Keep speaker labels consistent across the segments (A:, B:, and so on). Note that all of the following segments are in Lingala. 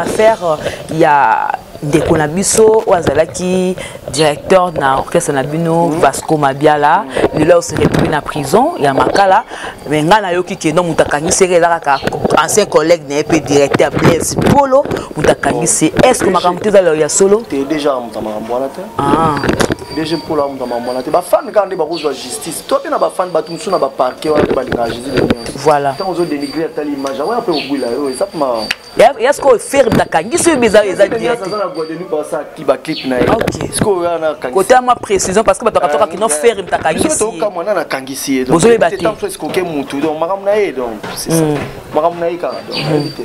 A: Affaire euh, ya ndeko na biso oyo azalaki directeur na orchestre na bino mhm. Vasco Mabiala mhm. lelo se retrouve na prison ya Makala mais ngai nayoki ke non moto akangisi ye eza kaka ancien collègue na ye mpe directeur Blaise Polo moto akangisi est ce que makambo te eza ya solo
B: te déjà moto makambo wana te ah. DG Polo moto makambo wana te bafan kaka nde bakozwa justice to mpe na bafan bato mosusu na baparke wana nde balingaka jésus de
A: voilà
B: ntango ozodénigre atali image yango ya mpe kobwila yo eza mpe
A: ya sikoyo ferre bakangisi oyo eza eza
B: baclip na ye
A: kote mwa précision parce que bato bakatoka kino ferre moto
B: akangisikamwana nakangisi ye
A: bozoyeba te
B: esikoke mutu donc makambo na ye donc c'est ça hmm. makambo na ye kaka donc nayebi te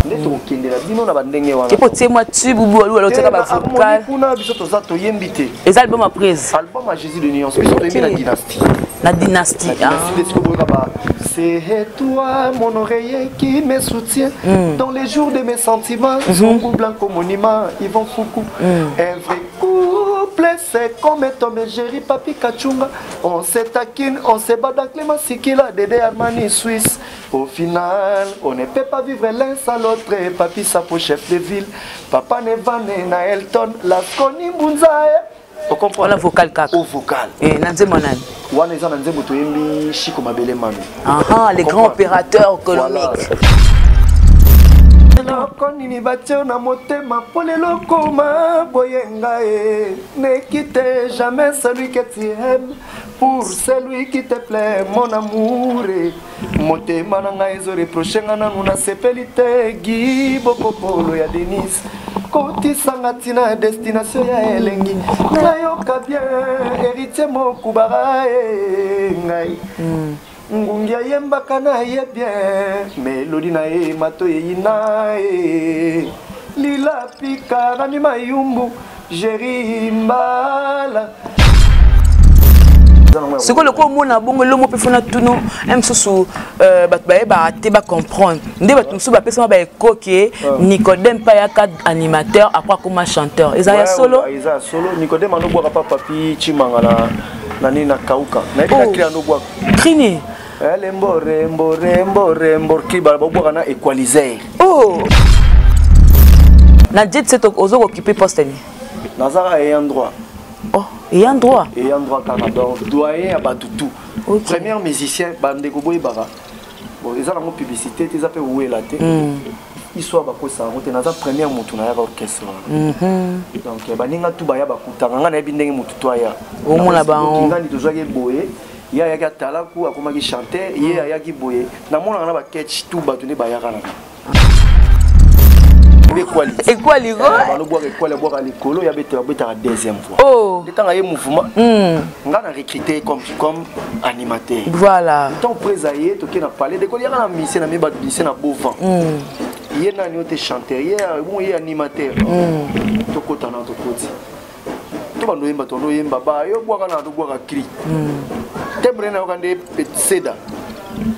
B: nde tokokendela bino na bandenge wana
A: epo tie mwa tube bualu otiaka bavocal
B: kuna biso toza toyembi te
A: eza album ya prise
B: album ya jésus de nuance biso toyembi na dynastie
A: na dynastie
B: na dynastie ah. boyoka ba c'est toi mon oreiller qui me soutient mm. dans les jours de mes sentiments mm -hmm. Zungu Blanco monument Yvon Foukou mm. un vrai couple c'est comme Tom et Jerry Papi Kachunga on se taquine on se bat dans Clément Sikila Dédé Armani Suisse au final on ne peut pas vivre l'un sans l'autre Papi Sapo chef de ville Papa Nevane na Elton Lasconi Mbunza
A: wana vocal kaka
B: au vocal
A: eh, na nzembo nani
B: wana eza na nzembo toyembi shiko mabele mami
A: aha les grands opérateurs économiques
B: eloko nini batio na motema mpo lelo koma boye ngai ne quitte jamais celui que tu aimes pour celui qui te plaît mon amour motema na ngai ezo reproche nga nanu nasepeli te gi bokopolo ya denis kotisanga ntina ya destination ya elengi nayoka bien héritier mokubara e ngai mm. ngungi ayembaka na ye bien melodi na ye mato eyina ye lila pika rami mayumbu Jerry Mbala.
A: sikoyo lokola omona bongo elomo mpe fona tuno ye mosusu euh, bato bayebaka te bacomprendre nde bato mosusu bapesama baekoke ah. nicodème mpe ayaka animateur après akoma chanteur eza ya solo
B: eza ya solo nicodème anobwaka pa papi chimanga na na nini na kauka nayebi na oh. kri anobwaka
A: krini
B: elembo rembo rembo rembo kri babwaka na equaliser
A: oh na jet set ozo kokipe poste ni
B: nazaka ayant droit
A: oh ayant droit
B: ayant droit kaka donc doyen ya bato tout okay. premier musicien bandeko boyebaka bon eza nango publicité te eza mpe wela te mm. histoire bakosaka yango te naza première motu nayaka orchestre wana mm -hmm. donc eh, baninga tu baya bakutaka ngai nayebi ndenge motu to aya
A: omona bango
B: ngani tozwaki boye ye ayaki atalaku akomaki chanteur ye mm. ayaki boye namonaka na baketch tout bato nde bayaka na
A: ekwali
B: balobwaka ekwali abwaka likolo ya bete babetaka deuxième fois oh. nde ntango aye mouvement mm. nga na recruté comme, comme animateur
A: voilà
B: ntango presa ye toke na palais dekoli yaka na musicien na mi bato musicien na beau vent mm. ye nani yo te chanteur ye bon ye animateur mm. tokota na tokoti to bando oyemba tondo oyemba ba yo bwaka na tobwaka cri mm. tembre nayoka nde seda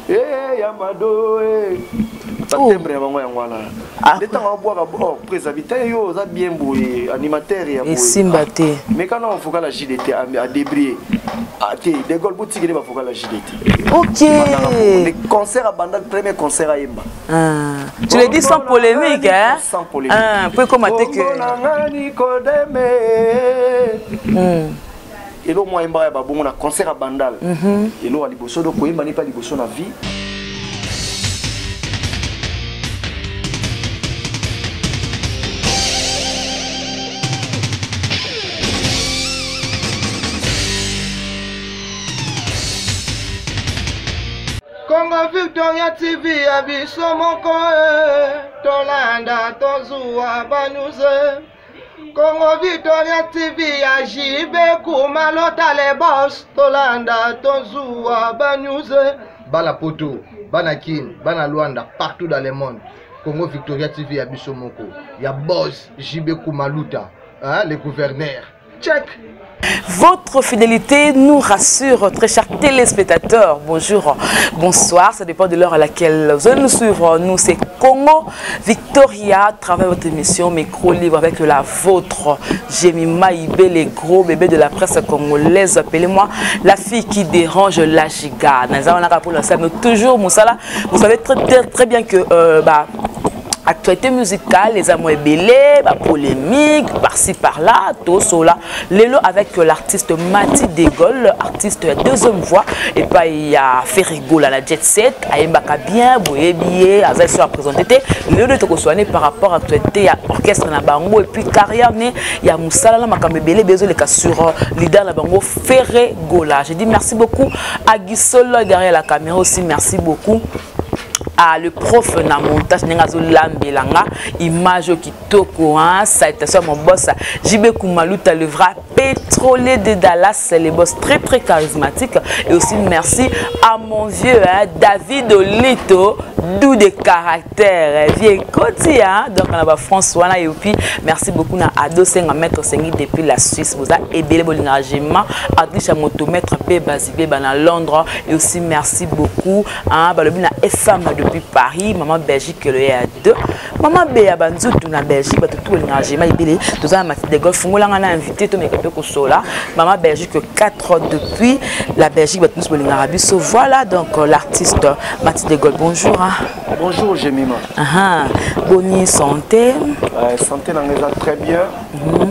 B: eh, ya mado eh. batembre na bango yango wana ah. nde ntango abwaka oh, presa bita yo oza bien boye animateur ya
A: esimba ah. te
B: mais kana vocal ya jdt adebrie ah, te de gaulle botikeli bavocal ya jdt
A: ok
B: concert abanda premier concert ayemba
A: Ah. Tu le dis sans polémique, hein
B: Sans polémique.
A: Ah, pour commenter que.
B: Hmm. eloko mwa ayembaka ya babongo na concert ya bandal mhm. eloko ya liboso donc koyemba ni mpe liboso na vie
C: Congo Victoria TV ya biso moko eh, tolanda tozuwa ba news eh. Congo Victoria TV ya JB Kumalota le boss tolanda tozuwa ba news eh.
D: Bana poto, bana Kin, bana Luanda, partout dans le monde. Congo Victoria TV ya biso moko ya boss JB Kumaluta, hein, le gouverneur.
A: Check. Votre fidélité nous rassure, très chers téléspectateurs. Bonjour, bonsoir, ça dépend de l'heure à laquelle vous allez nous suivre. Nous, c'est Congo Victoria, travaille votre émission Micro Libre avec la vôtre. Jemima Ibé, les gros bébés de la presse congolaise. Appelez-moi la fille qui dérange la giga. Toujours, Moussala, vous savez très, très, très bien que euh, bah, Actualité musicale, les amours ebele, ba polémique, par-ci par-là, tout cela. Lelo avec l'artiste Mati Degol, artiste ya deuxième voix, et pas il y a Ferre Gola la Jet Set, ayembaka bien, boyebiye, aza sur présenté te. Lelo toko soigner par rapport à actualité ya orchestre na bango et puis carrière né ya musala na makambo ebele bezo leka sur leader na bango Ferre Gola. Je dis merci beaucoup à Guisolo derrière la caméra aussi, merci beaucoup à le prof na montage ndenge azolambela nga image oyo kitoko, hein? Salutation à mon boss JB Kumaluta, le vrai pétrolier de Dallas, le boss très très charismatique. Et aussi merci à mon vieux, hein, David Olito, doux de caractère, vieux Koti, hein? Donc on a François là. Et puis merci beaucoup na Ado Senga, maître Sengi depuis la Suisse, boza ebele bolinga jema Adlisha moto, maître P Bazibé na Londres. Et aussi merci beaucoup, hein, balobi na FM depuis Paris, maman Belgique le ya 2, maman Béa Banzutu na Belgique, bato tout bolinga jema ebele. Toza na Mati de Golf, fungola nga na invité to meka pe kosola, maman Belgique 4 depuis la Belgique, bato nyonso bolingaka biso. Voilà, donc l'artiste Mati de Golf, bonjour, hein.
B: Bonjour Jemima.
A: Aha, boni santé?
B: Santé na nga eza très bien.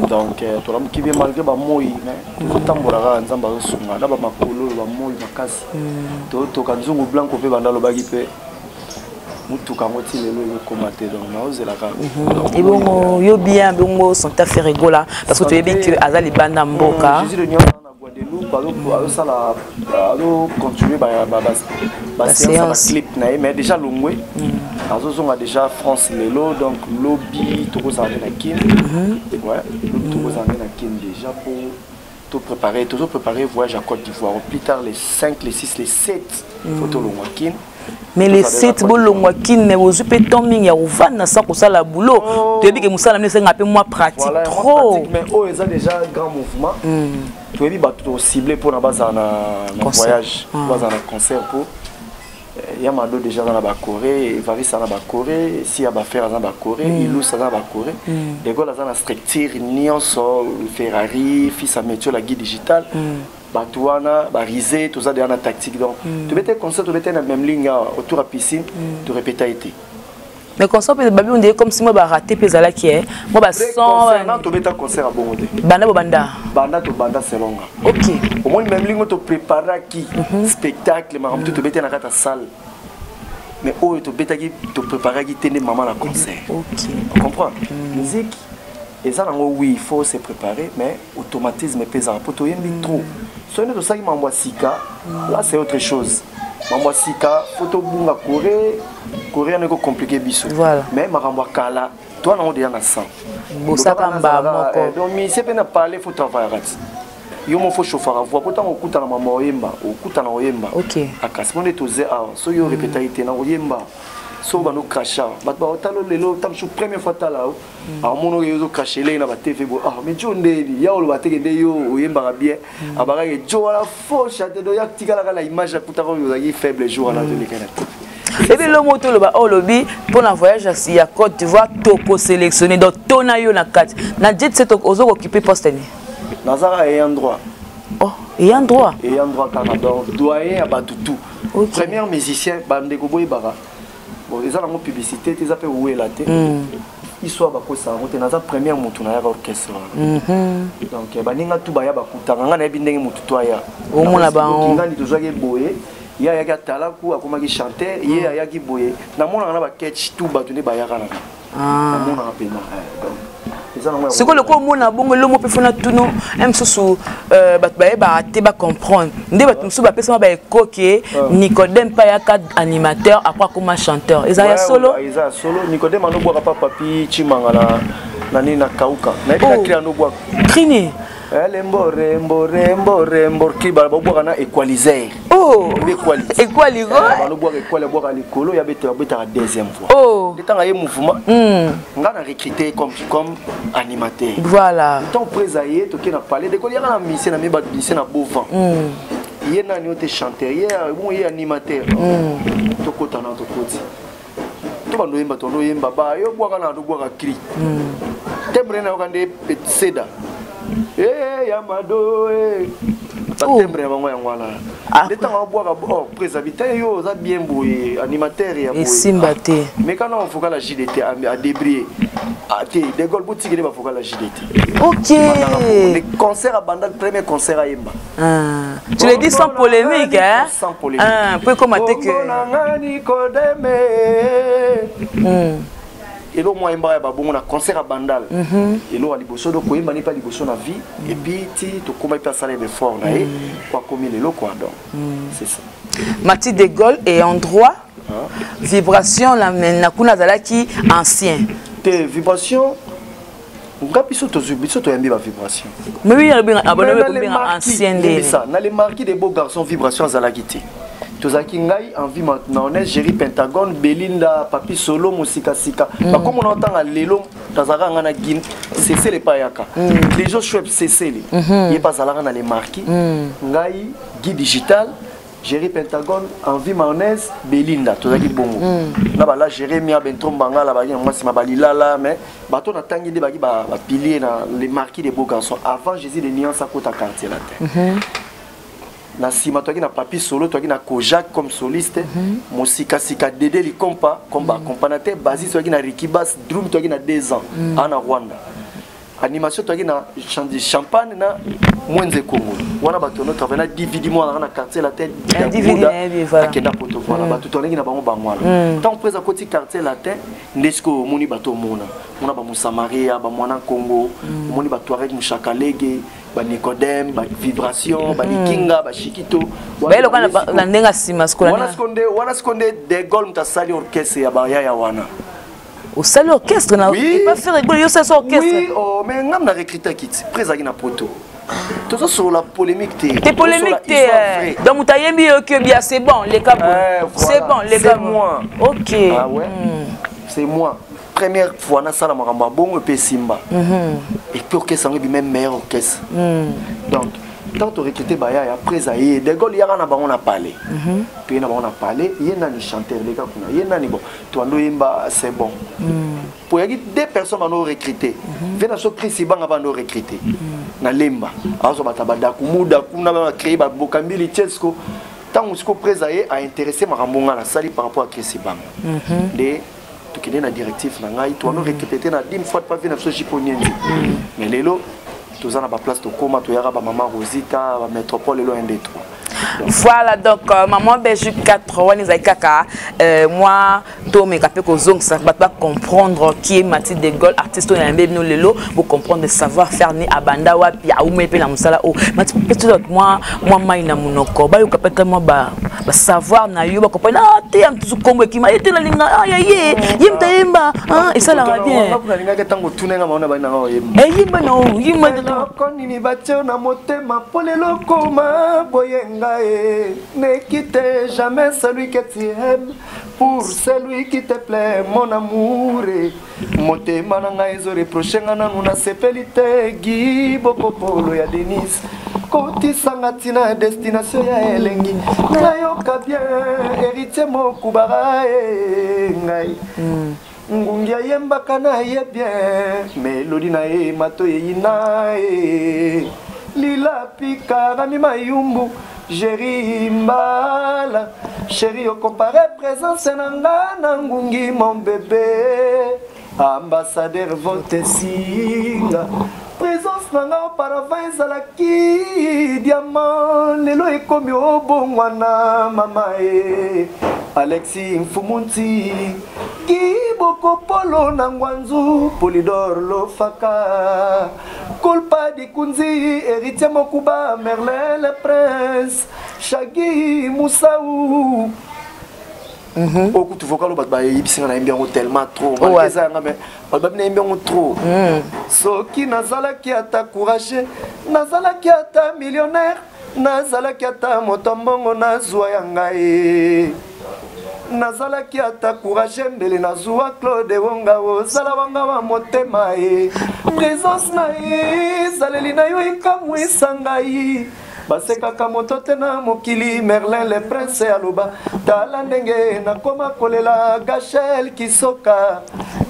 B: Donc tolamuki bien malgré bamoi, mais tozotambola kaka, Nzambe azosunga na bamakolo, bamoi makasi. Totoka nzungu blanco mpe banda alobaki mpe mutuka yango ti lelo ezokoma te, donc naozela kaka.
A: Ebongo yo bien, bongo santé Ferre Gola, parce que toyebi ke aza libanda mboka.
B: Jésus de Nyonso na Guadeloupe, azosala, azocontinue baséance ya baclip na ye, mais déjà longwe, azozonga déjà France lelo. Donc lobi tokozala nde na Kine. Ouais, lobi tokozala nde na Kine déjà po to préparer, tozo préparer voyage à Côte d'Ivoire. Au plus tard les 5, les 6, les 7, faut tolongwa Kine.
A: Mais les 7 bolongwa Kine, mais ozwi mpe temps mingi ya kovanda sa kosala boulot. Toyebi ke mosala mino esenga mpe mwa pratique.
B: Voilà,
A: trop.
B: Pratique, mais oyo eza déjà grand mouvement. Toyebi bato tocible mpona bazala na voyage, bazala na concert, po ya Mado déjà aza na bacoré, Evaris aza na bacoré, si ya baFerre aza na bacoré, Ilus aza na bacoré, De Gaulle aza na structure nyonso, Ferrari, fils à métio, la guide digital, bato wana barise, toza deja na tactique. Donc tobete concert, tobete na même ligne awa autour ya piscine, torépéta ete.
A: Mais concert mpe babi ondeye comme si mwa baraté mpe ezalaki mwa bason.
B: Tobeta concert ya bongo te.
A: Banda bo banda.
B: Banda tobanda selonga. Omoni même lingo topréparaki spectacle, makambo te, tobete na kati ya salle, mais oyo tobetaki, topréparaki te nde mama na concert. Comprendre, musique eza nango, oui, il faut se préparer, mais automatisme mpe ezaka mpo toyembi trop. Soki nde tosalaki mambo ya sika, là c'est autre chose. Mambo ya sika, faut tobunga coré, coré wana ekocompliquer biso. Mais makambo ya kala, toa nango déjà na sang.
A: Bosaka mba moko.
B: Donc musicien mpe na parler, faut travaillaka ti yo mo, faut chauffaka voix po ntango okutana mama oyemba, okutana oyemba. Akasi mpo nde toze awa, soki yo répétaki te na koyemba, so bando cracha, bato baotala lelo ta mosusu première fois tala o amona oyo ozocrache elei na batv bo. Ah, mais jo ndeni ya oloba teke nde yo oyembaka bien, abakaki jo wana faux chanteur, do ya tikalaka na image akutaka oyo ozalaki faible jour wana toleka na TV.
A: Ebi lo moto oloba oyo olobi mpona voyage ya Côte d'Ivoire, tokosélectionne donc tona yo na kati na Jet Set, ozokooccupe poste ni?
B: Nazaka ayant droit.
A: Oh, ayant droit.
B: Ayant droit kaka, donc doyen ya bato tout. Premier musicien, bandeko boyebaka, bon, eza nango publicité te, eza mpe owela te, histoire bakosa yango te. Naza première motu nayaka orchestre wana, donc baninga tu baya bakutaka nga, nayebi ndenge motu to aya.
A: Omona bango.
B: Ngani tozwaki boye, ye ayaki atalaku, akomaki chanteur, ye ayaki boye, namonaka na baketch tu bato nde bayaka nanga, namonaka mpena donc eza nango.
A: Sikoyo lokola omona bongo, elomo mpe fona tuno ye mosusu, bato bayebaka te, bacomprendre nde bato mosusu bapesama baekoke Nicodème mpe ayaka animateur, après akoma chanteur, eza ya solo?
B: Eza ya solo. Nicodème anobwaka pa papi Chimanga na nini na Kauka, nayebi na cri anobwaka.
A: Crini.
B: Lembo rembo rembo rembo cri babwaka na équaliser.
A: Oh.
B: Ekwali.
A: Ekwali ko.
B: Balobwaka ekwali, abwaka likolo ya bete, babetaka deuxième fois. Nde ntango aye mouvement, nga na recruté comme animateur. Ntango presa ye, toke na palais dekoli, yaka na musicien na mi bato, musicien na beau vent. Ye nani oyo te chanteur, ye bon, ye animateur. Tokota na tokoti, to bando oyemba, tondo oyemba, ba yo bwaka na tobwaka cri tembre, nayoka nde seda. Eh, ya mado eh. Batimbre na bango yango wana.
A: Ah.
B: Nde ntango abwaka, oh, prés habita yo oza bien boye, animateur ya boye.
A: Esimba te.
B: Mais kana vocal ya JDT adébrie te, De Gaulle, botikeli bavocal ya JDT.
A: Ok.
B: Le concert abanda, le premier concert ayemba.
A: Ah. Tu le dis sans polémique, hein?
B: Sans polémique.
A: Ah, po ekoma te que
B: Bongo na nga Nicodème. Eloko mwa ayembaka ya babongo na concert ya Bandal, eloko ya liboso do koyemba ni mpe ya liboso na vie. Et puis ti tokóma mpe asala effort na ye po akomi lelo quoi. Donc c'est ça.
A: Mathilde de Gaulle est en droit. Vibration na kuna azalaki ancien.
B: Te, vibration nga biso tozwi, biso toyambi bavibration.
A: Mais oui, abenga ancien nde.
B: Na les marquis des beaux garçons, vibration azalaki te. Tozalaki ngai, Envie Maonès, Géri Pentagone, Belinda, Papi Solo, Mosikasika. Bakomo na otanga lelo, tazalaka nga na Guine Sesele epai ayaka Cléjo Shweb Sesele, ye mpe azalaka na les marquis. Ngai, Guy Digital, Géri Pentagone, Envie Mayonnaise, Belinda, tozalaki bongo na bala Jérémia Bentrombangala, baki na mwa nsima balilala. Mais bato natangi nde baki bapilier na les marquis de beaux garçons avant Jésus de Nuance akota Quartier Latin. Na nsima toyaki na Papi Solo, toyaki na Kojak comme soliste, Mosikasika, Dede Likompa comme baaccompagnateur, basis toyaki na Riki Bas, drum toyaki na 2 ans aa na Rwanda, animation toyaki na Champagne na Mwenze Congo. Wana bato no travaille na DVD mwana na Quartier Latin. Akenda poto, voilà, bato toalaki na bango bango wana. Ntango mpe akoti Quartier Latin nde sikoyo omoni bato, omona mona bamosamaria, bamwana Congo, omoni batuareg, mushakalege, banicodème, bavibration, balikinga, bashikito.
A: Bayeloka na ndenge ya nsima.
B: Wana siko nde De Gaulle moto asali orchestre ya bayaya wana.
A: Osali orchestre na
B: oui.
A: Pas faire rigole, yo osali orchestre?
B: Oui, oh, mais ngam na recruter kiti près ezalaki na poto. Tozosolola polémique te.
A: Te, polémique te. Donc moto ayembi, yoki obia, c'est bon leka bon, c'est bon leka.
B: C'est moi.
A: Ok.
B: Ah ouais, c'est moi première fois nasala makambo ya bongo epe esimba. Et puis orchestre yango ebima meilleur orchestre. Donc tant torecrute bayaya, après aye De Gaulle yaka na bango na palais, toye na bango na palais, ye nani chanteur leka kuna, ye nani bon toando oyemba, c'est bon. Po yaki deux personnes bando recruter ve na so Chris Ibanga, bando recruter na Lemba, azwa bato badakumuda kuna, bacréer babokambili Chesco. Ntango siko prese aye aintéresser makambo nga nasali par rapport à Chris Ibanga, nde tokende na directive na ngai, toando recruter te na dime fois pas ve na biso jipo nienzi. Mais lelo toza na baplace, tokóma, toyaka bamama Rosita, bamétropole, lelo 1 2 3.
A: Voilà, donc maman Belgique 4 wana ezali kaka moi tomeka mpe kozongisa bato bacomprendre qui est Mathilde de Gaulle, artiste oyo nayambi bino lelo, bocomprendre savoir faire ni abanda wapi, aume mpe na mosala oyo. Mathilde, mpe toza mwa mai na monoko, bayoka mpe mwa basavoir na yo, bacomprendre ah te ya mosusu kombo ekima ye te, nalinga ya ye, ye moto ayemba, esalaka bien.
B: Nalingaki ntango otunenga maona bani nanga oyemba.
A: Eyimba na oyimba.
B: Eloko nini batie na motema mpo lelo koma boyenga e? Ne quitte jamais celui que tu aimes pour celui qui te plaît, mon amour. Motema na ngai ezoreproche nga, nanu nasepeli te. Gi bokopolo ya Denis, kotisanga ntina ya destination ya elengi, nayoka bien. Héritier Mokubara e ngai ngungi ayembaka na ye bien, melodi na ye mato eyi na ye lila pika rami mayumbu Géri Mbala. Chéri, ocompare présence na nga na ngungi, mon bébé ambassadeur vote singa. Présence na nga auparavant ezalaki diamant, lelo ekomi obongwana. Mama e Alexi Mfumunti Kibokopolo na Ngwanzu, Polidor Lofaka, Kolpa Dikunzi, Héritier Mokuba, Merlin le Prince, Shagi Musau. Okutu vocal oyo bato bayebisinga nayembi yango tellement trop, malgré eza yanga, mais bato babi nayembi yango trop. Soki nazalaki ata courage, nazalaki ata millionnaire, nazalaki ata moto mbongo, nazwa ya ngai. Nazalaki ata courage, mbele nazwa Claude Wonga, ozala wanga wa motema ye. Présence na ye, ezaleli na yo ekamwisa ngai, basekaka moto te na mokili. Merlin le Prince aloba, tala ndenge nakoma kolela. Gachel Kisoka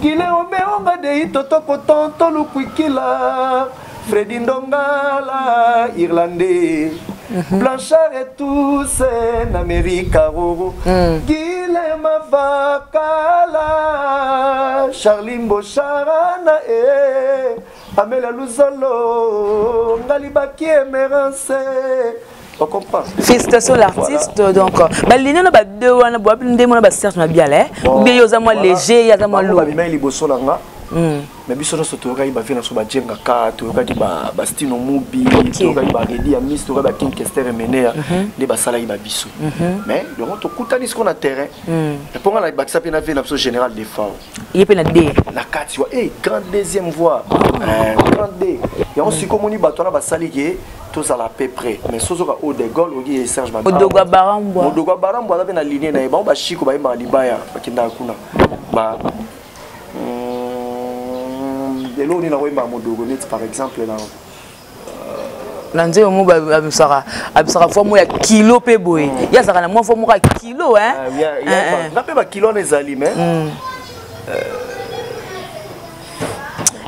B: gile omeonga dei totoko tonto lukwikila. Freddy Ndongala irlandais. Blanchard et tous en Amérique Roro. Guilhem Vakala Charlie Mbocharana eh Amelia Luzolo Ngalibaki Emerance. On comprend.
A: Félicitations l'artiste. Voilà. Donc baline na ba deux wana bo nde mona ba Serge Mabiala eh. Ou bien yo za moi léger, ya za moi lourd.
B: Ba bima liboso na nga. Mais biso nyonso toyokaki bavie na biso bajengaka, toyokaki bastino mubi, toyokaki baredi ya mis, toyokaki baking Kester Emenea, nde basalaki babiso. Mais yango tokutani sikoyo na terrain, mpo nga na bakisa mpe na vie na biso général Defao.
A: Ye mpe na D.
B: Na kati wa grand deuxième voix, grand D. Yango sikoyo omoni bato wana basali ke tozala à peu près, mais sozoka o de Gaulle oki ye Serge Mabala.
A: Modogo ya Barambwa.
B: Modogo ya Barambwa aza mpe na ligne na ye. Bango bashiko bayembaka libaya, bakendaka kuna ba eloko nini nakoyembaka modogo neti par exemple na
A: na nzembo mo abisaka voix moko ya kilo mpe boye. Ye azalaka na mwa voix moko ya kilo, hein?
B: Nga mpe bakilo wana ezali, mais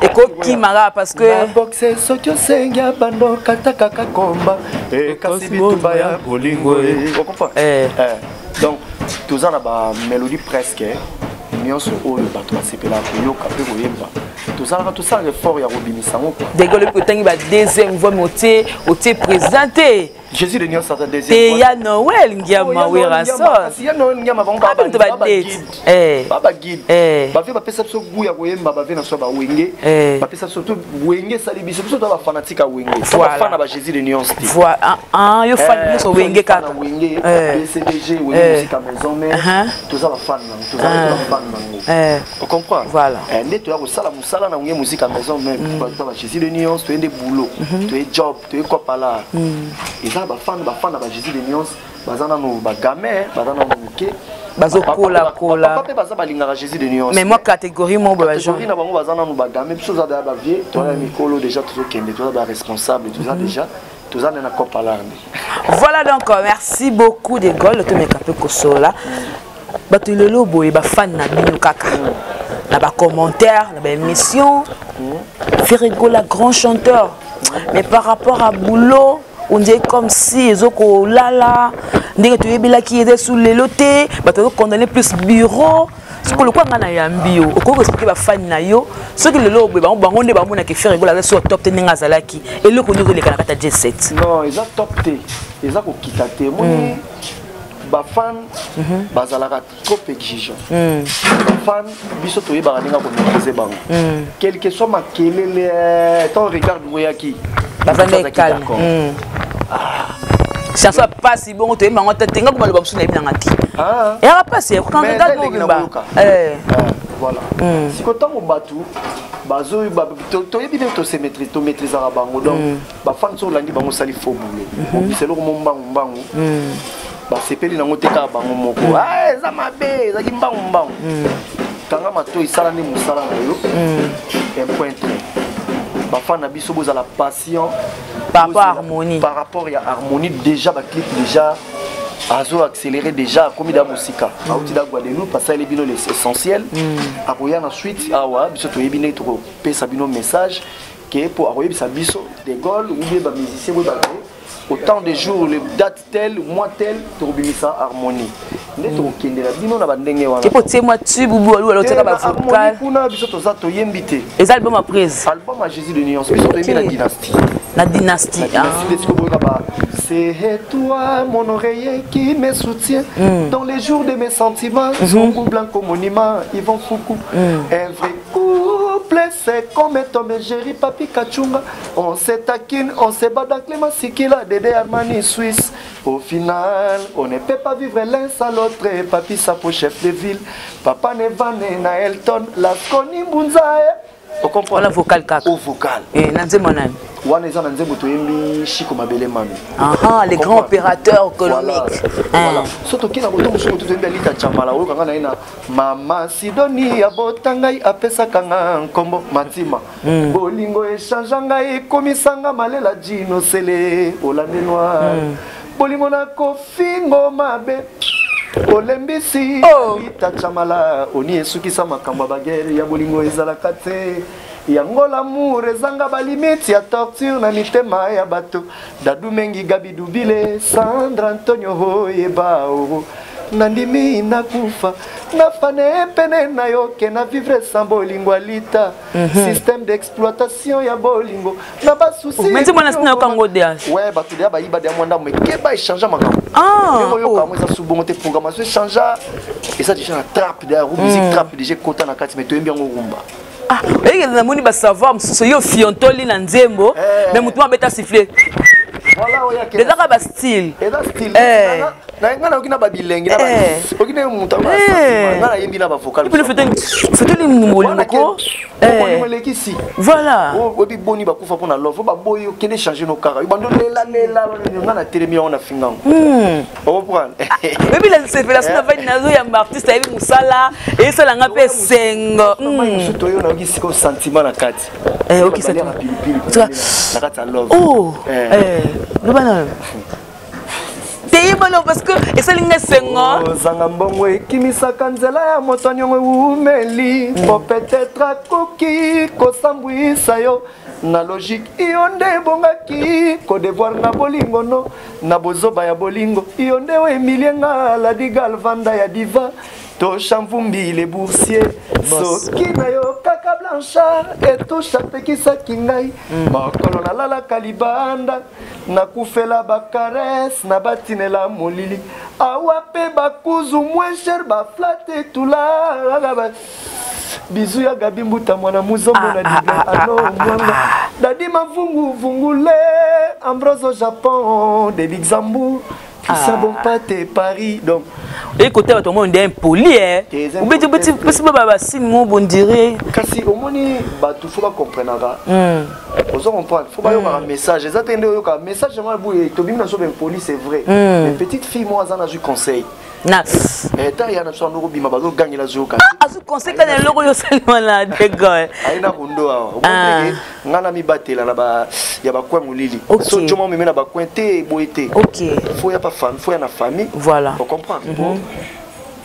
A: ekokima kaka parce que
B: na boxe soki osengi abando kata kaka komba, kasi bitumba ya bolingo, ocomprend? Donc toza na bamélodie presque nyonso oyo bato basepelaka koyoka mpe koyemba. Tozalaka tosalaka effort ya kobimisa yango quoi.
A: Dege olobi otangi ba deuxième voix, mais otie président te.
B: Jésus de nyonso ata deuxième.
A: Te ya Noël Ngiama Werrason.
B: Ya Noël Ngiama, bango
A: ba
B: baguide, ba baguide, bavie bapesa biso goût ya koyemba, bavie na so bawenge bapesa biso to wenge esali biso. Biso toza bafanatique ya wenge, bafan na ba Jésus de nyonso te.
A: Yo fan nyonso wenge kaka.
B: Wenge BCBG, Wenge Musica Maison Mère, toza bafan nango, toza bafan nango, ocomprend?
A: Voilà.
B: Nde toya kosala mosala na Wenge Musica Maison Mère, toza ba Jésus de nyonso, toye nde boulot, toye job, toye kopala. Eza bafan, bafan na ba Jésus de nyonso baza nano bagamin, baza nano moke.
A: Bazokolakola.
B: Papa mpe baza, balingaka Jésus de nyonso.
A: Mais moi catégorie mo boye.
B: Catégorie na bango baza nano bagamin. Biso oza daya bavie, toza ya mikolo déjà, tozokende, toza baresponsable, toza déjà, toza nde na kopalar nde.
A: Voilà, donc merci beaucoup de Gaulle. Tomeka mpe kosola bato lelo boye, bafan na bino kaka na bacommentaire na baémission: Ferre Gola grand chanteur, mais par rapport à boulot, on dirait comme si ezokolala ndenge toyebelaki eza su lelo te. Bato bazokondamne plus bureau. Soki lokwa ngai nayambi yo, okoki koexplike bafani na yo soki lelo boye bango nde bamonaka Ferre Gola aza sur top te ndenge azalaki, eloko nde ozoleka na kati ya J7?
B: Non, eza top te, eza kokita te. Omoni, bafan bazalaka trop exigeant. Bafan biso toyebaka ndenge komaîtrise bango, quel que soit makelele. Tant regarde moyaki.
A: Bafanda calme. Chanson ya pasi bongo toyemba yango te. Tenga kobaloba mosusu nayebi nanga te, eyaka pasi
B: mobimba. Voilà, siko ntango bato toyebi nde tomaîtrisaka bango. Donc bafan so olandi bango, osali faux boulot, obisa eloko mo mbangu mbangu, basepeli nango te kaka bango moko. Eza mabe, ezalaki mbangu mbangu. Kanga matoi, esala nde mosala na yo, un point trait. Bafan na biso bozala patient.
A: Par rapport à harmonie.
B: Par rapport ya harmonie, déjà baclip déjà azo accéléré, déjà akomi da mosika, auti da Guadeloupe, asaleli bino l'essentiel. Akoya na suite awa, biso toyebi ndenge tokopesa bino message ke po akoyebisa biso de Gaulle ou bien bamusicien boye bake autant de jours, le date tel, mois tel, tokobimisa harmonie nde tokokendela bino na bandenge wana.
A: Epo tie mwa tube ubu alu otiaka bavocal.
B: Kuna biso toza toyembi te.
A: Eza album ya prise.
B: Album ya Jésus de nuance, biso toyembi na dynastie.
A: Na dynastie.
B: Na dynastie sikoyo boyoka ba: C'est toi mon oreiller qui me soutient dans les jours de mes sentiments. Zungu Blanco Monument, Yvon Foukou. Un vrai couple, c'est comme Tom et Jerry, Papi Kachunga. On se taquine, on se bat dans Clément Sikila, Dédé Armani Suisse. Au final, on ne peut pas vivre l'un sans l'autre. Papi Sapo, chef de ville. Papa Nevane, na Elton, Lasconi Mbunza. On comprend?
A: Wana vocal kaka.
B: Au vocal.
A: Na nzembo nani?
B: Wana eza na nzembo toyembi Shiko Mabele Mami.
A: Aha, les grands opérateurs économiques.
B: Voilà. So tokei na koto mosuku toyembi Alita Chamala, oyokanga na ye na Mama Sidoni abota ngai, apesaka nga nkombo Matima. Bolingo echange ngai, ekomisanga malela Jino Sele olande noir. Bolingo na kofingo mabe olembisi. Alita Chamala oni esukisa makambo ya bagere ya bolingo ezalaka te. Yango l'amour ezanga ba limite ya torture na mitema ya bato. Dadu Mengi, Gabi Dubile, Sandra Antonio oyeba oh. Nandimi nakufa nafane pene na yo ke na vivre sans bolingo alita. Système d'exploitation ya bolingo na ba soucis.
A: Mais nzembo wana sina yoka ngo deja.
B: Ouais, bato deja bayiba deja mwa ndambo ekeba echange makambo.
A: Ah,
B: Ndenge oyoka
A: oh.
B: yango eza su bongo te, programmation echange eza deja na trap deja, musique trap deja ekota na kati, mais toyembi yango rumba.
A: Ah, oyeke namoni ba savoir mosusu yo fiontoli na nzembo, mais motu moko abeta sifflet.
B: Voilà, oyo akenda.
A: Ezaka ba style.
B: Eza style.
A: Eh.
B: Na nga nayoki na ba bilengi na ba
A: Eh.
B: oki na moto yango
A: Eh.
B: nga nayembi na ba vocal.
A: Epuis fetoli bolingo ko. Eh.
B: Bolingo elekisi.
A: Voilà.
B: Oyebi boni bakufa mpona love, baboyi okende changer no kaka. Yo bando lela lela nga na telemi yango na finga yango. Okomprendre?
A: Oyebi la révélation na vani nazo yamba artiste ayebi mosala esalanga mpe esengo.
B: Mosusu toyo nayoki sikoyo sentiment na kati.
A: Eh, oki
B: Balia
A: sentiment.
B: pilipili na kati ya love.
A: Oh,
B: Eh.
A: eh, loba na teyebana parce que esali nga esengo.
B: Ozanga mbongo ekimisaka nzela ya moto niongo ewumeli po peut-être akoki kosambwisa yo na logique iyo nde ebongaki kodevoir na bolingo no na bozoba ya bolingo iyo nde oemilie nga la digal vanda ya diva tosha mvumbi le boursier soki na yo kaka Blanchard etosha apekisaki ngai mokolo nalalaka libanda nakufela bacaresse na batinela molili awa mpe bakuzu moins cher baflate etulaka ba bizu ya Gabi Mbuta mwana muzombo na diga ano mwanga Dadi Mavungu Vungule Ambrose au Japon de Luxembourg Christian Bompate Paris. Donc
A: écoutez bato omoni nde impoli, eh.
B: Te eza
A: obeti
B: impoli.
A: obeti pesi ba basine mo bondire.
B: Kasi omoni bato fo bacomprenaka, ozo comprendre, fo bayokaka message eza te nde oyokaka message yango boye tobimi na so baimpoli, c'est vrai, mais petite fille mo aza nazwi conseil.
A: Na
B: Ta ya na biso ando kobima bazogangela zoyoka.
A: Azwi conseil kaka na eloko oyo osalima na degol.
B: Aye na kondo awa.
A: Ah.
B: Omoni nga na mibatela na ba ya bacoin molili. So joma omemi na bacoin te boye te. Fo ya pa famille, fo ya na famille.
A: Voilà.
B: Ocomprendre po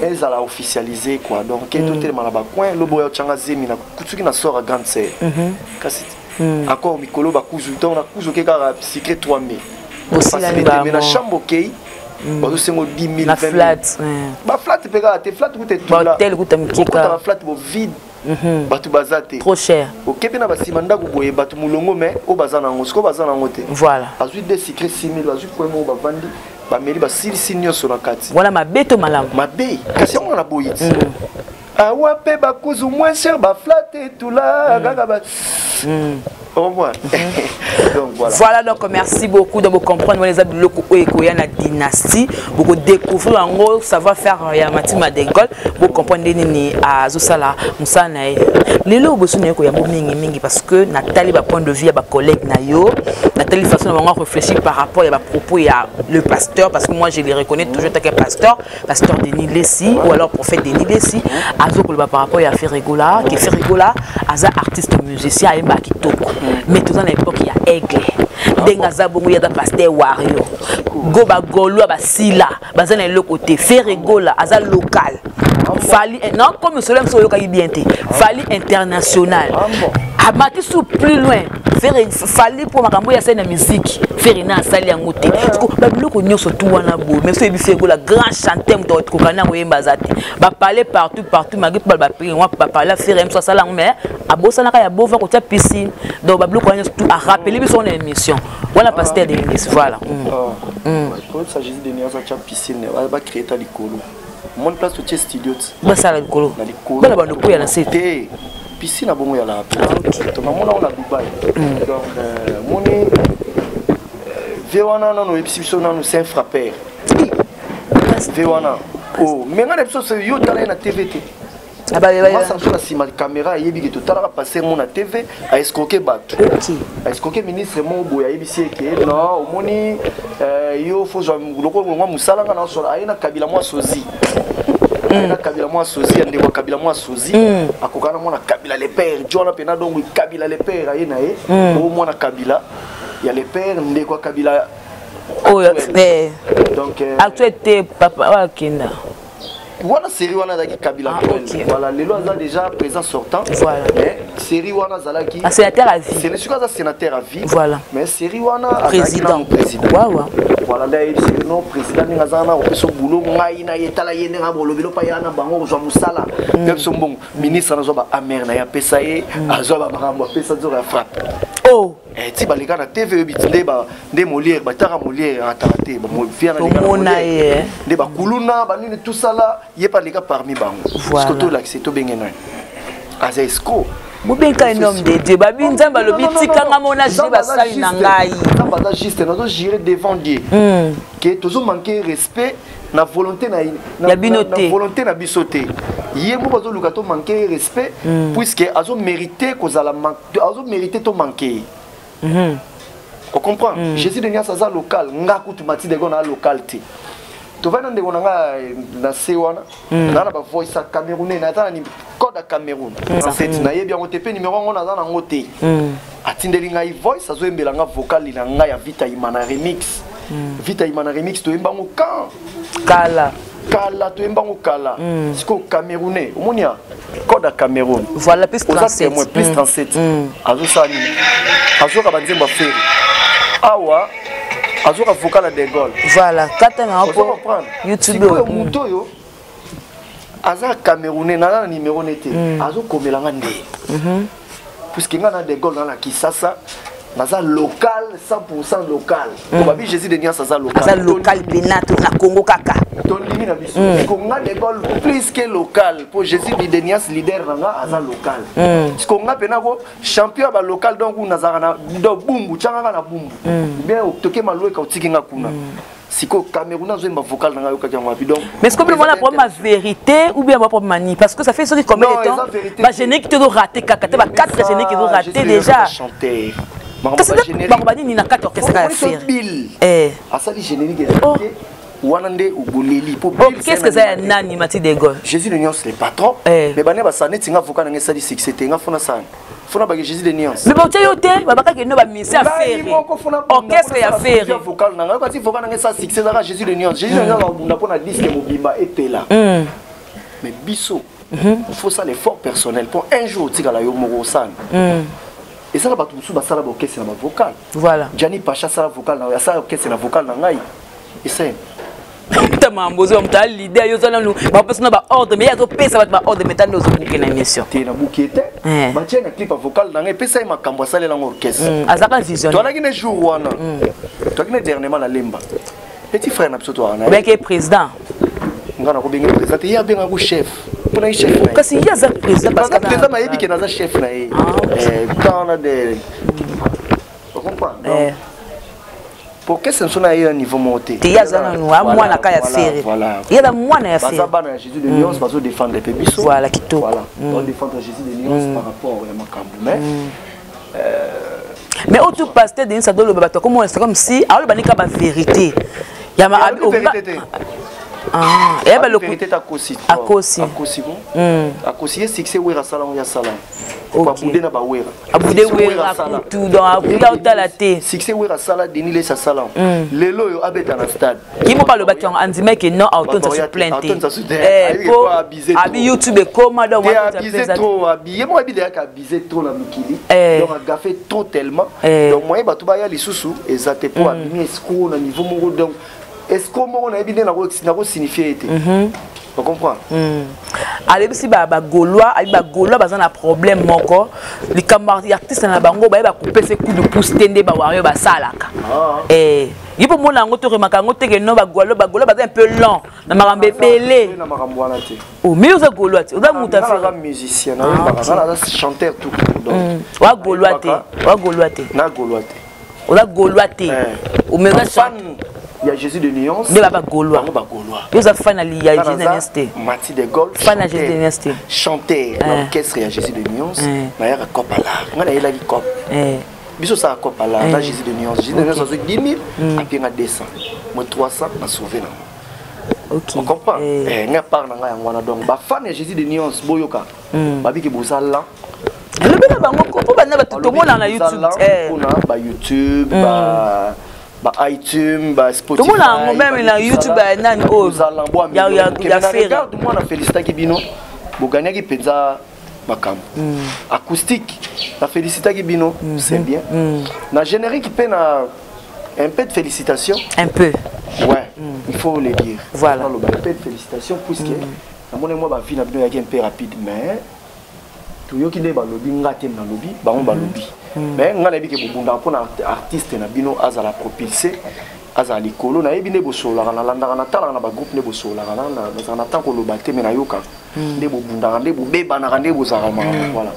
B: ezala officialisé quoi. Donc ke totelema na bacoin lobo oya otyanga zemi na soki na sort ya grande sœur kasi encore mikolo bakuzu ntango na kuzu oke kaka secret 3000.
A: Bosilani
B: Facilité, mais na
A: bango.
B: chambre okei bazosengo 10 000,
A: na
B: 20 000.
A: flat.
B: Baflat mpe kaka te, flat kuta etula.
A: Bahotel kuta mikeka.
B: Okota baflat bo vide, bato baza te.
A: Trop cher.
B: Oke mpe na basima ndako boye bato molongo, mais oyo baza nango sikoyo baza nango te.
A: Voilà.
B: Azwi de secret 6 000, bazwi coin moko bavandi bameli basilisi nyonso na kati.
A: Wana mabe to malamu?
B: Mabe kasi yango na boyi ti awa mpe bakuzu moins cher baflat etula kaka ba comprendre. Donc voilà.
A: Voilà, donc merci beaucoup. Donc vous comprenez les biloko oyo ekoya na dynastie, beaucoup découvrir yango savoir faire ya Matima de Gaulle, vous comprendre nini azosala mosala na ye lelo boso na ye koyambo mingi mingi parce que natali ba point de vue ya ba collègue na yo, natali façon na bango réfléchir par rapport ya ba propos ya le pasteur, parce que moi je le reconnais toujours tant que pasteur, pasteur Denis Lessi ou alors prophète Denis Lessi azokoloba par rapport ya Ferre Gola, ke Ferre Gola aza artiste musicien ayemba kitoko, mais toza na époque ya aigle ndenge aza bongo ye aza pasteur wario go bagolwa basila baza na eloko te. Ferre Gola aza local, Fally non, comme solo mosusu oyokaki bien te, Fally international.
B: Ah bon.
A: Amati su plus loin Ferre Fally mpo makambo oyo asali na musique, Ferre na asali yango te. Parce que babiloko nyonso tu wana boye, mais so oyebi Ferre Gola grand chanteur, moto akokani na koyemba aza te, bapale partout partout malgré mpo bapri bapale Ferre moso asala yango, mais abosanaka ya bova kotia piscine. Donc babiloko wana nyonso tu arapele biso wana émission wana pasteur Denis, voilà.
B: Koyebisa Jésus de nuance atya piscine bacréer ta likolo omoni place totie studio ti.
A: Basala likolo.
B: Na likolo.
A: Bana bando ya na se te.
B: Te, piscine bongo ya la to namona ngo na Dubai. Donc moni vie wana nano oyebisi biso nano c'est un frappeur vie wana. Oh, mais nga na biso yo tala ye na TV te. Masa mosusu na nsima caméra ayebi ke totalaka pasteur mo na TV aescroke bato, aescroke ministre moko boye, ayebisi ye ke non, omoni yo fozwa lokolo mwa mosala nga naosola aye na Kabila mwa sozi, aye na Kabila mwa sozi ya ndeko ya Kabila mwa sozi akokana mwana Kabila le père jo wana mpena. Donc Kabila le père aye na ye o mwana Kabila ya le père ndeko ya Kabila
A: oyo
B: actuel.
A: Eh,
B: Donc
A: actuel te, papa oyo akenda.
B: Wana série wana azalaki Kabila.
A: Ah, ok.
B: Voilà, lelo aza déjà président sortant.
A: Voilà.
B: Mais série wana azalaki
A: Un sénateur à vie.
B: Sikoyo aza sénateur à vie.
A: Voilà.
B: Mais série wana azalaki
A: Président.
B: nanu président.
A: Wawa.
B: Voilà, nde ayebisi no président ndenge aza wana, opesa boulot ngai na ye, tala ye ndenge abolobeli mpa ya na bango kozwa mosala mpe biso mbongo. Ministre wana azwa ba-amere na ye, apesa ye, azwa bamakambo, apesa nzoko ya frappe.
A: Oh.
B: Ti baleka na TV, oyebi ti nde nde Molière bataka, Molière ataka te. Fia na leka na
A: Tomona
B: Molière.
A: ye, eh.
B: Nde bakuluna banini tosala ye mpe aleka parmi bango.
A: Voilà.
B: Siko tolakise, tobenge nani aza escroc.
A: Bobenga un homme de Dieu, babi Nzambe alobi tikanga mona jili basali na ngai.
B: Nzambe aza juste, nazo jurer devant Dieu ke tozomanke respect na volonté na
A: Ya bino
B: na
A: te.
B: volonté na biso te. Ye moko azoluka tomanke respect, puisque azomérite kozala azomérite tomanke ye. Ocomprendre? Jésus de Nias aza local, nga kutu Mati Dego na local te. Tovandi na ndeko na nga na se wana, naa na bavoice ya camerounais, naza na code ya Cameroun 37, nayebi yango te mpe numéro yango naza nango te. Atindeli ngai voice, azoyembela nga vocal na ngai ya Vita Imana remix. Vita Imana remix, toyembango quand?
A: Kala.
B: Kala, toyembango kala. Sikoyo camerounais, omoni ya code ya Cameroun.
A: Voilà, plus
B: Oza
A: 37.
B: témoin, plus 37. Azosala nini? Azoka banzembo ya Ferre awa, azoka vocal ya De Gaulle.
A: Voilà, kata na
B: Ozo
A: po
B: comprendre?
A: YouTube.
B: Sikoyo moto oyo aza camerounais, naza na numéro ne te, azokomela nga nde, puisque nga na De Gaulle na na Kisasa, naza local, 100 local. Po babi Jésus de Nias aza local.
A: Aza local pena to na Congo kaka.
B: Tondimi na biso siko nga De Gaulle plus que local, po Jésus de Nias leader na nga aza local. Siko nga mpena ko champion ya balocal, donc nazalaka na do Bumbu, tiangaka na Bumbu bien, toke Malweka, otiki nga kuna. Sikoyo Cameroun azoyemba vocal na ngai, ayokaki yango wapi? Donc
A: Mais est-ce que vous avez problème à vérité ou bien un problème manie? Parce que ça fait ce qui combien
B: Non,
A: de temps?
B: eza vérité.
A: Bah générique tu dois rater kaka, tu vas quatre génériques ils ont raté déjà.
B: Chanteur.
A: Kasi bango banini na kati orchestre ya Ferre.
B: Bill
A: Eh.
B: asali générique, eza
A: Oh.
B: te wana nde oboleli po
A: Oh, qu'est-ce que ça ya nani Mati de Gaulle?
B: Jésus de Nuance le patron.
A: Eh.
B: Mais bane basala neti nga vocal na ngai esali succès te, nga fona sala fona bake Jésus de Nuance.
A: Mais bon, tu yo te, babaka ke no ba musicien ya
B: Ngai
A: Ferre.
B: moko fona
A: Orchestre ya Ferre.
B: vocal na ngai, kati vocal na ngai esala succès, ezaka Jésus de Nuance. Jésus de Nuance akobunda mpo na disque mobimba epela. Mais biso, faut sala effort personnel mpo un jour otikala yo moko osala. Ezala bato mosusu basala baorchestre na bavocal.
A: Voilà.
B: Jani Pacha asala vocal na asala orchestre na vocal na ngai esene.
A: Ta mambo zo muta leader yo zana lu ba pesa na ba ordre, mais ya zo pesa ba ba ordre, mais tando zo buke na émission.
B: Te, nabuki ete
A: Eh.
B: batie na clip ya vocal na ngai, epesa ye makambo, asalelango orchestre.
A: Azaka visionnaire.
B: Toalaki ne jour wana, toalaki ne dernièrement na Lemba, petit frère na biso toaka na ye.
A: Bien que président.
B: Nga nakobenge président te, ye abengako chef, mpona ye chef na ye.
A: Kasi ye aza président parce
B: Naza
A: que
B: président, nayebi ke naza chef na ye.
A: Ah, ok.
B: Quand wana de ocomprendre.
A: Eh.
B: Donc po orchestre mosusu na ye ya niveau moko te.
A: Te, ye aza nanu a mwana ka ya Ferre.
B: Voilà.
A: Ye aza mwana ya
B: Baza
A: Ferre.
B: bana ya Jésus de Nuance, bazodéfendre mpe biso.
A: Voilà, kitoko.
B: Voilà, bazodéfendre Jésus de Nuance par rapport ya makambo, mais
A: Mais oyo tout pasteur Denis adoloba, bato akomona c'est comme si aoloba nika bavérité ya
B: Alobi vérité te.
A: Ah, eya
B: Alobi
A: baloku
B: vérité te, akosi.
A: Akosi.
B: Akosi bon, akosi ye. Succès Wera asala ngo, ye asala
A: Ok.
B: abude na bawera.
A: Abude Wera kutu, donc abude aotala te.
B: Succès Wera asala, Denis Lesi asala lelo oyo abeta na stade.
A: Ki moko alobaki yango, andimaki non, aotonisa su plainte.
B: Aotonisa su te.
A: Eh,
B: Ayebi
A: po
B: ke abize trop.
A: abi YouTube ekoma, donc
B: Te
A: wana aotonisa
B: abusé
A: plainte.
B: trop, abi ye moko abi deyaka abusé trop na mikili.
A: Eh.
B: Donc agafe trop tellement.
A: Eh.
B: Donc moyen bato baya lisusu eza te, mpo abimi escroc na niveau moko, donc escroc moko nayebi nde nakosignifie ye te, ocomprendre?
A: Alebisi bagaulois, abi bagaulois baza na problème moko, likambo ya artiste na bango, bayeba kopesa coup de pouce te nde bawario basalaka.
B: Ah.
A: Eh, ye mpo mona yango, toremaka yango teke no bagaulois, bagaulois baza un peu lent na makambo ebele.
B: Na makambo wana te.
A: Oh, mais oza gaulois te, oza moto
B: Nga naza
A: affaire.
B: musicien, nayebaka nga naza chanteur tout court, donc
A: Oza gaulois te, oza gaulois te.
B: Na gaulois te.
A: Oza gaulois te.
B: Eh.
A: Omer oza
B: Fan ya Jésus de Nuance.
A: Nde ba bagaulois.
B: Bango bagaulois.
A: Yo oza fan ya Jésus de Nuance te.
B: Mati de Gaulle.
A: Fan ya Jésus de Nuance te.
B: Chanteur na
A: Eh.
B: orchestre ya Jésus de Nuance.
A: Eh.
B: Nayaka cop alar, nga nayelaki cop.
A: Eh.
B: Biso osala cop alar na Jésus de Nuance. Jésus de Nuance azwi 10 000, apienga 200 mo 300, na sauve nango.
A: Ok.
B: On comprend?
A: Eh.
B: Eh, nga part na ngai yango wana. Donc bafan ya Jésus de Nuance, boyoka, babiki boza lan.
A: Alobi na bango ko mpo banda bato tomona na YouTube. Eh.
B: Mpona bayoutube, Ba iTunes, ba Spotify.
A: Tomona yango même na YouTube ya nani oyo ya Ferre.
B: Regarde moi na félicitaki bino, boganiaki mpenza makambo. Acoustique, na félicitaki bino, c'est bien. Na générique mpe na un peu de félicitations.
A: Un peu.
B: Ouais, il faut le dire.
A: Voilà.
B: Un peu de félicitations puisque namoni mwa bavie na bino eyaki un peu rapide, mais toyoki nde balobi nga te, nalobi bango balobi, mais nga nayebi ke bobundaka mpona artiste na bino azala propulsé, azala likolo. Nayebi nde bosololaka, nalandaka, natalaka na bagroupe nde bosololaka, nazala na temps koloba te, mais nayokaka nde bobundaka, nde bobebanaka, nde bozalaka makambo. Voilà,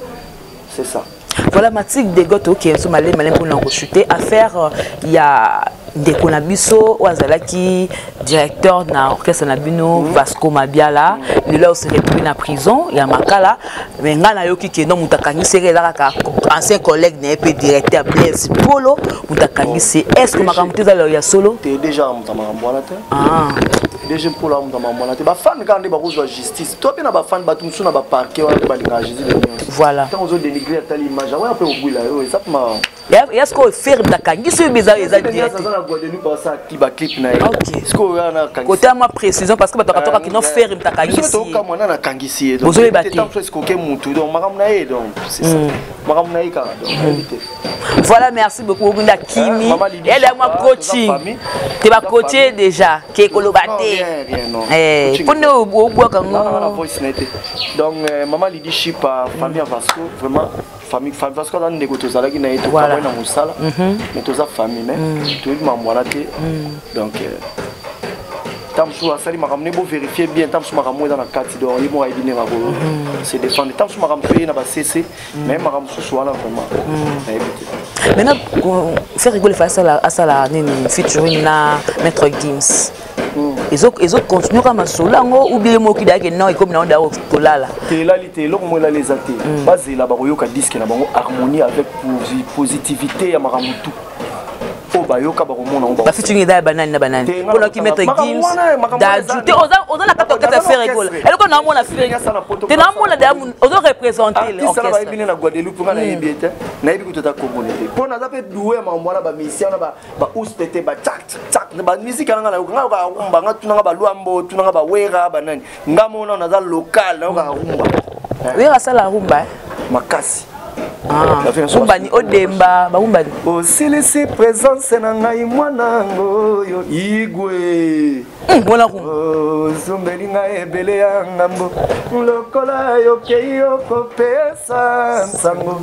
B: c'est ça.
A: Voilà, Matik Degot, ok, so malé malé mpona kochute affaire ya ndeko na biso oyo azalaki directeur na orchestre na bino, Vasco Mabiala. Lelo ose retrouve na prison ya Makala, mais ngai nayoki ke no moto akangisi eke eza kaka ancien collègue na ye mpe directeur Blaise Polo moto akangisi. Est ce que makambo te eza ya solo?
B: Te, déjà moto ya makambo wana te. DG Mpolo amuta makambo wana te. Bafane kaka nde bakozwa justice to mpe na bafane, bato mosusu na baparke wana mpe balingaka Jésus de nyonso.
A: Voilà.
B: Ntango ozodénigre, atali image wana mpe obwila yo, eza ma
A: Est-ce que Ferre akangisi oyo eza direct?
B: Aza na Guadeloupe, asala baclip na ye. Sikoyo wana
A: Côté ya mwa précision, parce que bato bakatokaki no Ferre moto akangisi.
B: Tokamwa nana akangisi ye.
A: Bozoyeba te.
B: Ntango esikoke mutu, donc makambo na ye, donc c'est ça, makambo na ye kaka, donc nayebi te.
A: Voilà, merci beaucoup. Okunda kimi ele mwa coaching te, bacoache déjà ke koloba te mpo nde obwaka
B: ngo voice na ye te. Donc mama Lidi Shipa, famille ya Vasco, vraiment famille Vasco aza ndeko, tozalaki na ye, tokamoi na mosala, mais toza famille, mais toyebi makambo wana te. Donc ntango mosusu asali makambo ne, bovérifie bien. Ntango mosusu makambo eza na kati, donc ye moko ayebi ndenge ako se défendre. Ntango mosusu makambo mosusu ye na bacc, mais makambo mosusu wana vraiment nayebi te.
A: Maintenant, Ferre Gola asala nini, featuring na Maître Gims, ezocontinue kaka masolo yango ou bien moki dayake non, ekomi nango daya kolala?
B: Te, elali te, eloko moko elali eza te. Bazela, bakoyoka disque na bango Harmonie avec positivité ya makambo tu oyo bayoka, bakomona ngo.
A: Bafeaturing eza ya banani na banani? Mponaki Maître Gims, Dadju te, oza na kati orchestre Ferre Gola, eloko naomona Ferre te, naomona daya ozo représente.
B: Artiste bayebi ne na Guadeloupe, nga nayebi ye te, nayebi kutu ata kombone te, mpo naza mpe doué ya makambo wana, bamusicien wana, bauste te, bacak cak, bamusike nanga nayoka, nga yokaka rumba, nga tunanga balwambo, tunanga bawera, banani, nga mona naza local, nayokaka rumba.
A: Wera asala rumba?
B: Makasi.
A: Rumbani odemba, barumbani.
B: Osilisi présence na ngai, mwanango oyo igwe.
A: Mwana rumba.
B: Ozumbeli ngai ebele ya ngambo, lokola yokei okopesa nsango,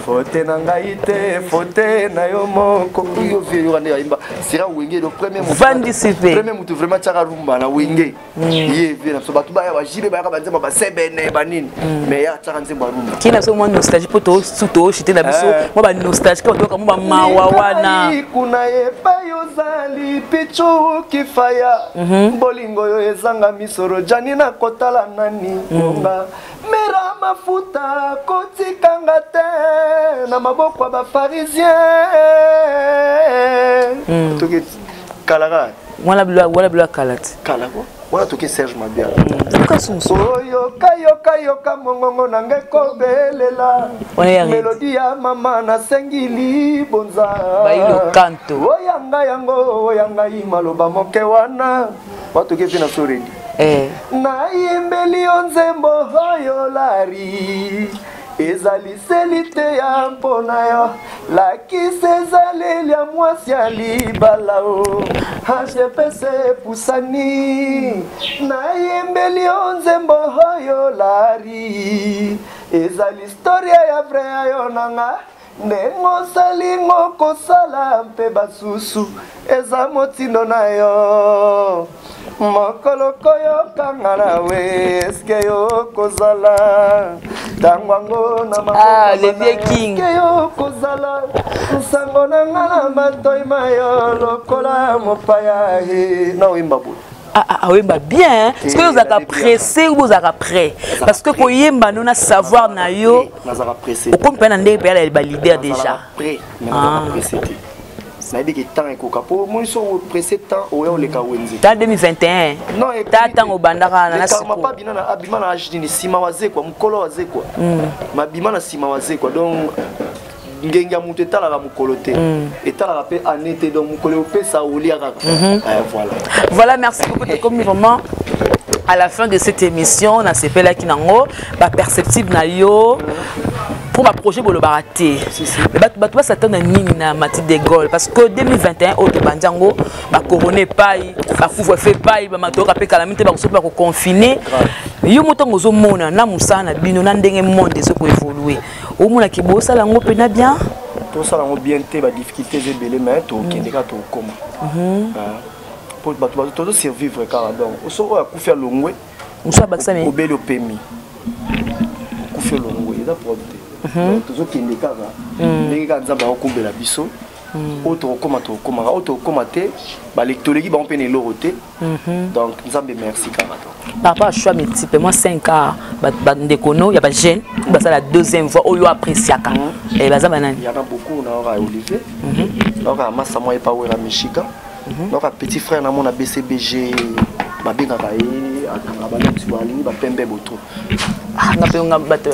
B: faute na ngai te, faute na yo moko. Yo vie yoka nde ayimba sira Wenge do premier.
A: Vandisi pe.
B: Premier mutu vraiment tiaka rumba na Wenge, ye vie na biso. Bato baya bajibe, bayaka banzembo basebene banini, mais ya tiaka nzembo ya rumba.
A: Kii na biso mwa nostalgie mpo toshite na biso mwa banostalgie kaka, toyoka mwa bamawa wana.
B: Kuna epai ozali, Pichu Kifaya, bolingo oyo ezanga misoro, jani nakotala nani bonga mera mafuta, kotikanga te na maboko ya baparisien. Toki kalaka.
A: Wana bilo ya kala te.
B: Kala ko wana toki Serge Mabiala.
A: Yoka susu.
B: Oyoka, yoka, yoka mongongo na ngai kobelela.
A: Wana ya
B: melodi ya mama, nasengi libonza.
A: Bailo kanto.
B: Oyanga yango, oya ngai maloba moke wana watoki epi na soredi. Nayimbeli yo nzembo oyo lari ezali seli te ya mpo na yo, lakisa ezaleli ya mwasi ya libala o HPC epusani. Nayembeli yo nzembo oyo lari ezali storia ya vrai ya yo nanga, ndenge osalingo kosala mpe basusu eza motindo na yo. Mokolo koyokanga na we, eske yo kozala ntango yango na
A: Ah, le vieux king.
B: Eske yo kozala nsango na nga na matoi mayo lokola mopaya e na oyemba boye.
A: Ah, ah, oyemba bien. Parce que ozalaka pressé ou ozalaka prêt? Parce que koyemba no na savoir na yo,
B: Nazalaka pressé.
A: Okomi mpe na ndenge mpe ya baleader déjà.
B: Prêt, mais nazalaka pressé te. Nayebi ke temps ekoka, po moi so pressé, temps oya oleka wenze.
A: Ta 2021.
B: Non.
A: Ta ntango obandaka na
B: siko mapa abima na, abima na age nini? Nsima wazekwa, mokolo wazekwa, mabima na nsima wazekwa, donc Ngenge ya moto etalaka mokolo te, etalaka mpe année te, donc mokolo opesa olia kaka. Voilà.
A: Voilà, merci beaucoup. Tokomi vraiment à la fin de cette émission. Nasepelaki nango baperceptible na yo mpo baprojet bolobaka te. Mais bato basatana nini na Mati de Gaulle? Parce que 2021 oyo tobandi yango, bacorona epai, bacouvre-feu epai, bamatoyoka mpe kalami te, bakoso mpe bakoconfine. Yo mo ntango ozomona na mosala na bino na ndenge monde ezokoévolue, omonaki bosala yango mpena bien?
B: Tosala yango bien te, badifficulté eza ebele, mais tokende kaka, tokokoma po bato tozosurvivre kaka. Donc soki oyo akufi alongwe,
A: mosu abakisami.
B: Obeli, opemi, okufi, olongwe, eza problème te. Donc tozokende kaka ndenge kaka Nzambe akokumbela biso. Oyo tokokóma, tokokomaka. Oyo tokokóma te, toleki bango mpe na eloko te. Donc Nzambe merci kaka to.
A: Par rapport à choix multiple, moi 5 ans, bandeko no ya bajeune basala deuxième voix oyo appréciaka, baza banani?
B: Il y en a beaucoup. Naoka Olivier, naoka masa mwa epa Wera Michigan, naoka petit frère na mona BCBG, babengaka ye, akanga baloti, balingi bapembe boto.
A: Nga mpe nga bato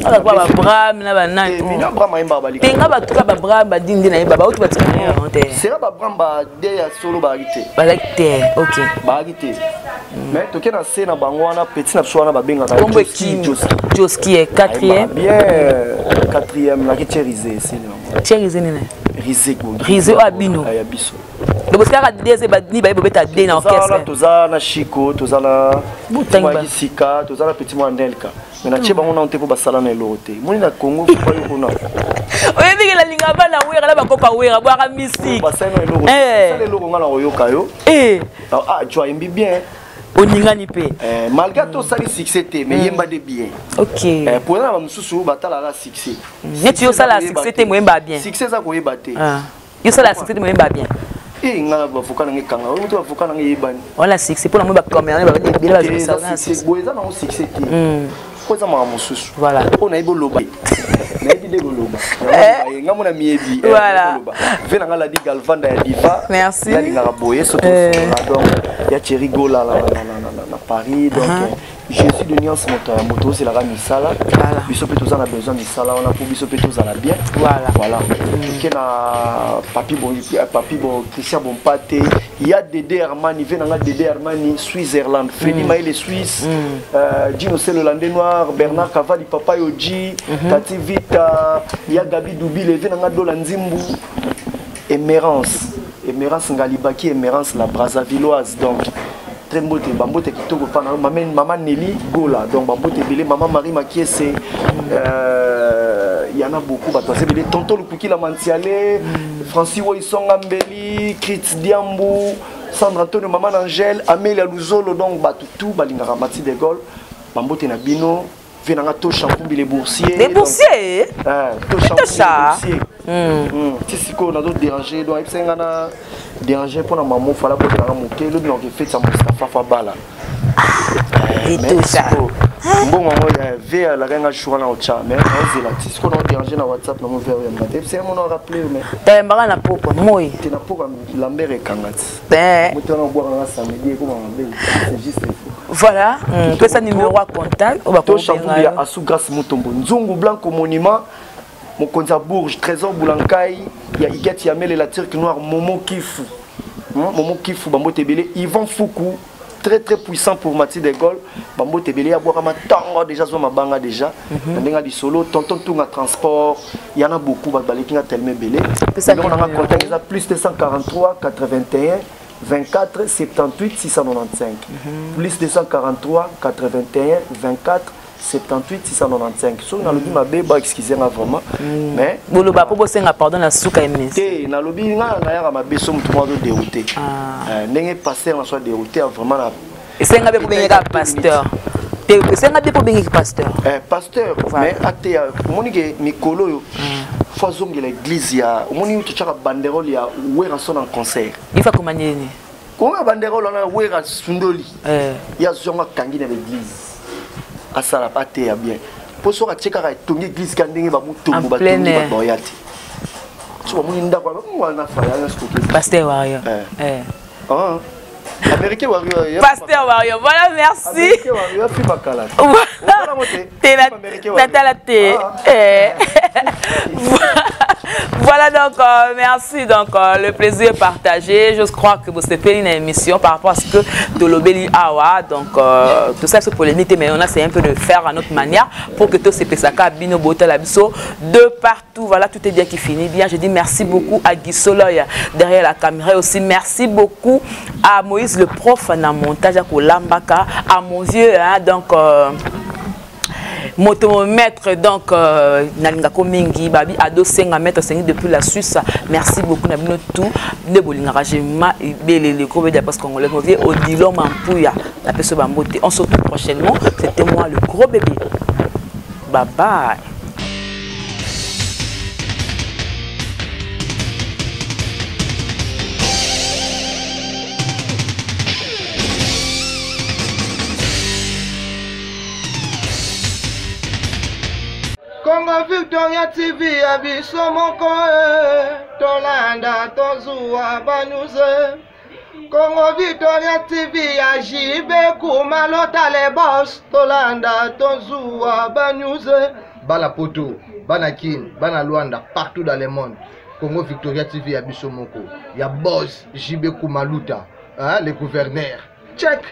A: alakwa babram na banani.
B: Bino Bram ayembaka balika.
A: Te, nga batuka babram badindi na ye bauti batika na yango te.
B: Sera babram bade ya solo bazalaki te.
A: Bazalaki te, ok.
B: Bazalaki te, mais toke na se na bango wana, petit na biso wana babengaka
A: Kombo ekimi Joski e quatrième.
B: Bien, quatrième naki tie Rise, esili nango.
A: Tie Rise nini?
B: Rise.
A: Rise oyo abino.
B: Ya biso.
A: Donc bosikaka deze ni baye bobeta de na orchestre.
B: Toza na Chiko, toza na Sika, toza na petit mwa Ndelka, mais natie bango nano te mpo basala na eloko te. Moni na Congo faut yo kuna.
A: Oyebi ke nalinga bana Wera na bakopa Wera bwaka mystique.
B: Basali na eloko, sala eloko nga na koyoka yo. Ah, tu ayembi bien.
A: Oningani mpe.
B: Malgré tosali succès te, mais yemba de bien.
A: Ok.
B: Mpona na bamosusu batalaka succès.
A: Neti yo osala succès te, moyemba bien.
B: Succès eza koyeba te.
A: Yo osala succès te, moyemba bien.
B: E nga bavoka nanga ekanga oyo moto, bavoka nanga eyebani.
A: Wana succès mpona moi bacaméra ebele
B: bazosala. Boye eza nango succès te, po eza makambo mosusu.
A: Voilà.
B: Oyo nayebi oloba, nayebi nde koloba nga mona miyebi.
A: Voilà.
B: Ve nanga Ladi Galvanda ya Diva.
A: Merci.
B: Nalingaka boye so tosolola. Donc ya Thierry Gola na Paris. Donc Jésus de nuance, moto ya moto ozelaka misala, biso mpe toza na besoin misala wana mpo biso mpe tozala bien. Voilà, toke na papi bon, papi bon, Christian Bompate ya Dede Armani, ve nanga Dede Armani Switzerland, Fredi Maele Suisse, Gino Selo Lande Noir, Bernard Cavali, Papa Yoji, Tati Vita ya Gabi Dubi, ve nanga Dola Nzimbu, Emerance, Emerance Ngalibaki, Emerance la Brazzavilloise. Donc très mbote, bambote kitoko mpa na mama, mama Nelly Gola. Donc bambote ebele, mama Marie Makiese, y en a beaucoup, bato aza ebele, tonton Lupukila Mantiale, Francis Woisonga Mbeli, Krit Diambu, Sandra Antonio, mama Angèle, Amelia Luzolo. Donc bato tout balingaka Mati de Gaulle, bambote na bino. Ve nanga Tosha Nkumbi les boursiers.
A: Les boursiers.
B: Tosha Nkumbi les boursiers. Ti sikoyo nazo déranger, donc ayebisa nga na déranger mpona mamo fala botelanga moke lobi nakoke feti ya Mostafa fa bala.
A: Etosha.
B: Mbongo yango ve alaka nga jour wana otya, mais naozela ti sikoyo nao déranger na WhatsApp nango ver oyamba te. Ebisa yango na rappele, mais
A: Tayambaka na pokwa moi.
B: Te, na pokwa Lambert ekanga ti moto wana obwaka nga samedi ekoma mabe, c'est juste faux.
A: Voilà, pesa numéro ya contact oyo.
B: Tosha Mvumbi ya Asu, Grâce Mutombo, Nzungu Blanco, Monument mokonzi ya Bourges, Trésor Boulankai ya Igeti ya Mele, la Turque Noire, Momo Kifu, Momo Kifu, bambote ebele. Yvan Fuku, très très puissant pour Mati de Gaulle, bambote ebele. Ya bwaka matango déjà, zwa mabanga déjà na ndenge ya lisolo. Tonton Tunga Transport, y en a beaucoup, bato baleki nga tellement ebele. Numéro nanga contact eza plus 243 81 24 78 695, plus 243 81 24 78 695. Soki nalobi mabe, ba excuse nga vraiment, mais
A: Boloba mpo bosenga pardon na suka emission.
B: Te, nalobi nga nayaka mabe so motu moko azodéroute ndenge pasteur na so adéroute vraiment na
A: Esenga mpe kobengeka pasteur te, esenga mpe kobengeki pasteur.
B: Pasteur, mais ateya, omoni ke mikolo oyo fo azongela église ya, omoni totyaka banderole ya Werrason en concert.
A: Ifa koma nini?
B: Konga banderole wana Wera sundoli, ye azwanga akangi na baeglise, asala ateya bien, mpo soki atie kaka etongi église ka ndenge bamutombo batongi, bato baoya te. So bamoni ndako wana faya.
A: Pasteur wayo.
B: Américain Warrior.
A: Pasteur Warrior. Voilà, merci.
B: Américain Warrior film akala.
A: Natala te. Ah. Voilà donc, euh, merci. Donc, euh, le plaisir est partagé. Je crois que vous avez une émission par rapport à ce que Tolobeli Awa. Donc, euh, tout ça, c'est polémique, mais on a essayé un peu de faire à notre manière pour que tout se pesaka, bino, bota, biso, de partout. Voilà, tout est bien qui finit bien. Je dis merci beaucoup à Guy Soloy derrière la caméra aussi. Merci beaucoup à Moïse le prof na montage à Kolambaka, à mon vieux, hein, donc. Euh, moto maître donc euh, nalingako mingi babi ado senga maître sengi depuis la Suisse merci beaucoup na bino tout nde bolingaka jema ebele le gros bébé de la presse congolaise mon vieux Odilon Mampuya na peso bambote on se retrouve prochainement c'était moi le gros bébé bye bye.
C: Congo Victoria TV ya biso moko eh, tolanda tozuwa ba news eh. Congo Victoria TV ya JB Kumalota le boss tolanda tozuwa ba news eh.
D: Bana poto, bana Kin, bana Luanda, partout dans le monde. Congo Victoria TV ya biso moko, ya boss JB Kumaluta, hein, le gouverneur. Check.